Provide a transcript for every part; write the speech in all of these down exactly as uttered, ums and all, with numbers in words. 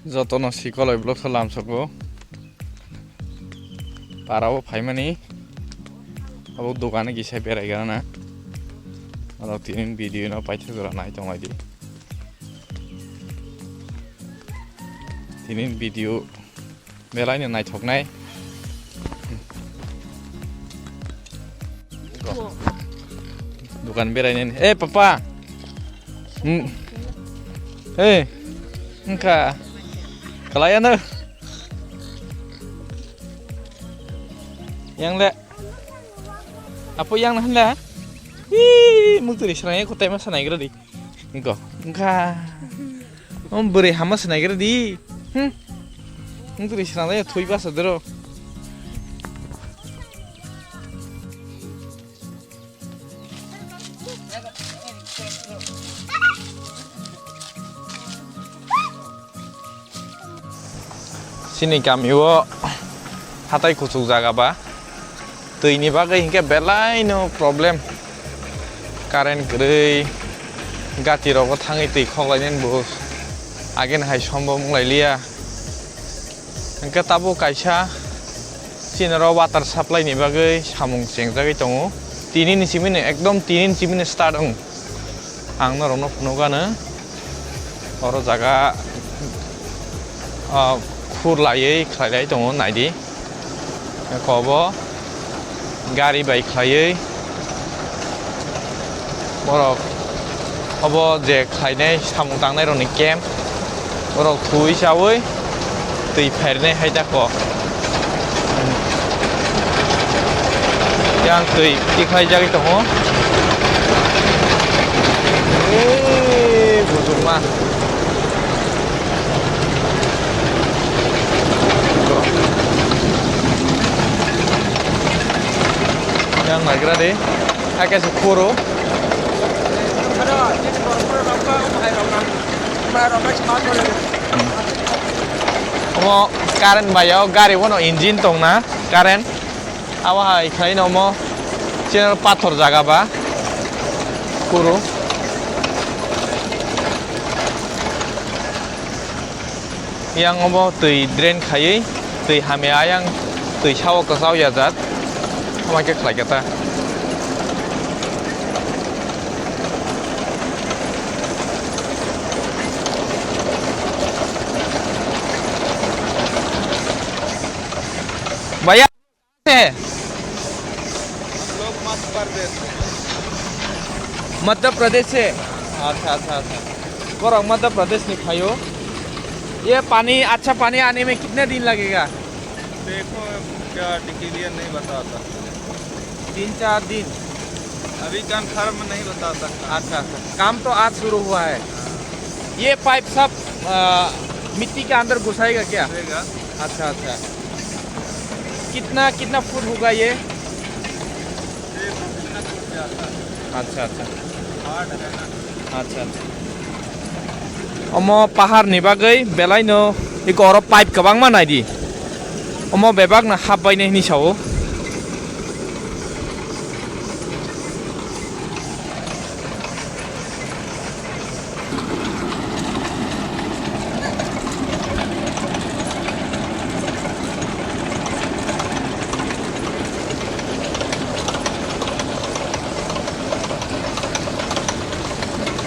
Jotono Sikoloi vlog o lamsogo. Parao phaimani. Abo dogano kisa berai gana. Aro tinin video no paithak jora nai tonglaidi. Tinin video belaino naithoknai. Dukan berainani. Eh, papa. Hmm. Eh, wngkha. Kalai ano. Yang le. Apo yang na handa. Ih, mukti ri srang ya kotai masa naigra di. Wngkha. Wngkha. Om bwrwi hama se naigra di. Hmm. Wngtwrwi swnamjak ya thwi basa doro. Chini kamio hatai kuchuk jaga ba. Twi ni bagwi hinkhe belai no problem. Current kwrwi, gati rogo thangwi twi khoklainani bo ageni hai sombom wnglailiya. Hinkhe tabuk kaisa chini oro water supply ni bagwi samung chengjagwi tongo. Tini ni simi ni ekdom tini ni simi ni start wng. Ang norokno phunukgano oro jaga, ah, khur laiwi khlailai tongo, naidi. Kobo gari bai khlaiwi borok obo je khlainai samung tangnai rokni camp, borok thwi chawi twi phairnai hai da kok. Yang twi tikhlai jagwi tongo. Ee, bujukma. Yang naigra de. Hakhe se khoro. Omo current bai o gari bono engine tongna current. Abo hai khlaino omo channel pathor jaga ba kuru. Yang omo twi drain khaiwi twi hamya ayang twi sao kwchao ya jat. Omo khe khlai kha ta. Bhaiya. है? हम लोग मध्य प्रदेश से। मध्य प्रदेश से? अच्छा, अच्छा, अच्छा। Borok Madhya Pradesh ni phaio. ये पानी, अच्छा पानी आने में कितने दिन लगेगा? देखो, क्या डिटेलियन नहीं बता सकते। तीन चार दिन। अभी कंफर्म नहीं बता सकता। अच्छा, अच्छा। काम तो आज शुरू हुआ है। ये पाइप सब, अ, मिट्टी के अंदर घुसाएगा क्या? घुसेगा। अच्छा, अच्छा। कितना, कितना फुट होगा ये? देखो कितना फुट जाता है। अच्छा, अच्छा। हार्ड है ना। Acha, acha. Omo pahar ni bagwi belai no eko oro pipe kwbangma nai di. Omo bebak no hap bai nai hinwi sao.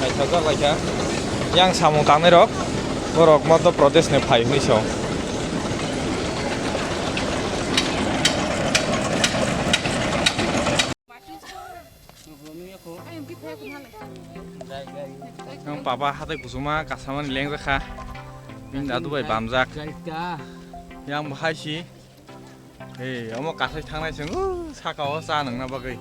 Naithokjak lai kha. Yang samung tangnai rok, borok Madhya Pradesh ni phai hwnwi sao. Ang papa hatai kusuma kasamani lengjakha. Bini dadu bai bamjak. Yang bahai si. Hey, omo kasai thangnai chwng, uh, saka o cha nangna bagwi.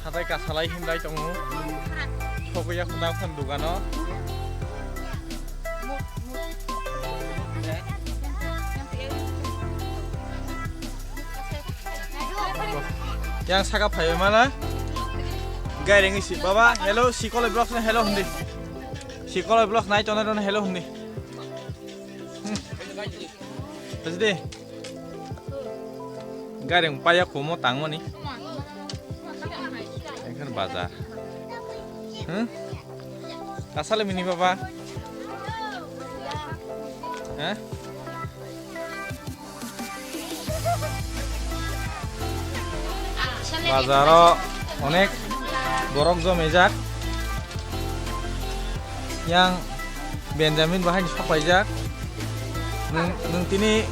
Hatai kasalai himlai tongo. Sogwi ya khuna khun dogano. Yang saka phaiwi mana? Gairing si baba, hello, Sikoloi vlogs no hello hindi. Sikoloi vlogs nai tonai rok no hello hindi. Hmm. Buji di. Gari wng paya komo tangmani. Ekhan bazar. Hmm? Asale mini baba. Hah? Bazaro onek borok jomejak. Yang Benjamin bahai ni sok paijak. Nung, nung tini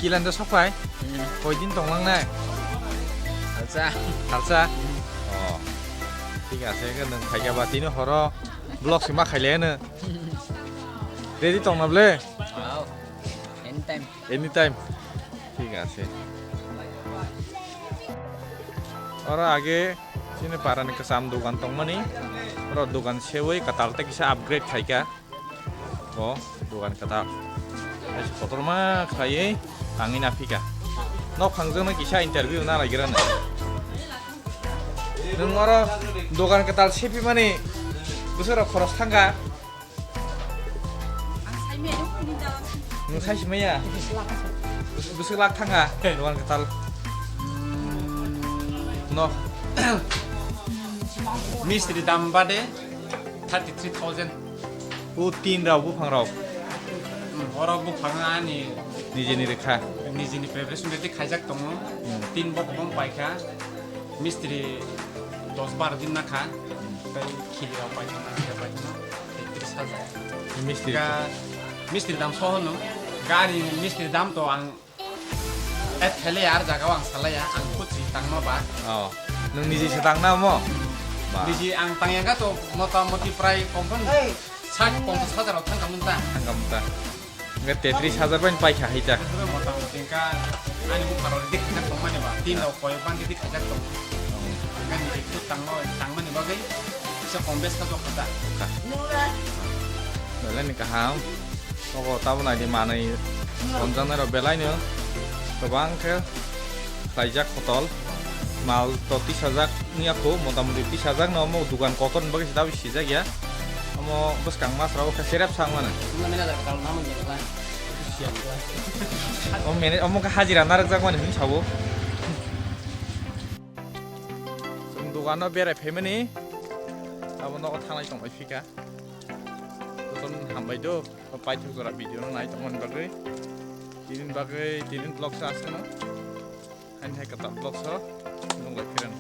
kilanda sok pai? Hmm. Koi din tong lang nai? Salsa. Salsa? Hmm. Oh. Thik ase, ke nung phaikha ba tini horo vlog se ma khailai no. Ready tong na ble? Wow. Anytime. Anytime. Thik ase. Oro age chini parani kwcham dogan tongmani. Oro dogan sewi kwtal tei kisa upgrade khaika. O dogan kwtal. Hai kotorma khaiwi tangwi naphika. Nok phangjakno kisa interview na laigrano. Nwng oro dogan kwtal sepimani bwswk rok khoros thangkha? Ang sai maya. Nwng sai si maya? Bwswk lak thangkha dogan kwtal? No. Mistri dam bade thirty three thousand. O tin rok, buphang rok. Hmm, oro buphang ani nijini rikha. Nijini preparation ready khaijak tongo. Hmm. Tin bok bom paikha. Mistri dos bar din nakha. Tei khili rok paikha, khili rok paikha. Tei tris hajar. Mistri. Ga-, mistri dam sohono. Gari mistri dam to ang et hele ar jaga ang salaya, ang khutri tangma ba. Oh. Nung niji se tangna mo? Ba. Niji ang tangya ga to motamoti prai kompon. Sak ponchas hajar rok thangkha mung ta. Thangkha mung ta. Hingke tetris hajar bai paikha hai ta. Motamoti hingka ani bupharo dik khaijak tongmani ba. Tin rok koi bandi dik khaijak tong. Hingke niji khut tangma, tangmani bagwi kisa kom bes kha jok kha ta. Kha. Belai ni kaham. Obo tabuk naidi manwi tonjaknai rok belai no kwbang khe khlaijak khotol. Mal to tisajak wngya kho, motamoti tisajak no omo dukan kotor ni bagwi se tabuk sijak ya. Omo bwskang mas rok khe serep sak mano. Omo mene-, omo khe hajira narwkjak mani hwnwi sabo. Chwng dukan no berai phaimani abo nogo thanglai tongbai phika. Jotono hambai do. Paithak jora video no nai tongmani bagwi, tinin bagwi, tinin vlog sa aswkno. Haini hai kwtal vlog so nung lai phirano.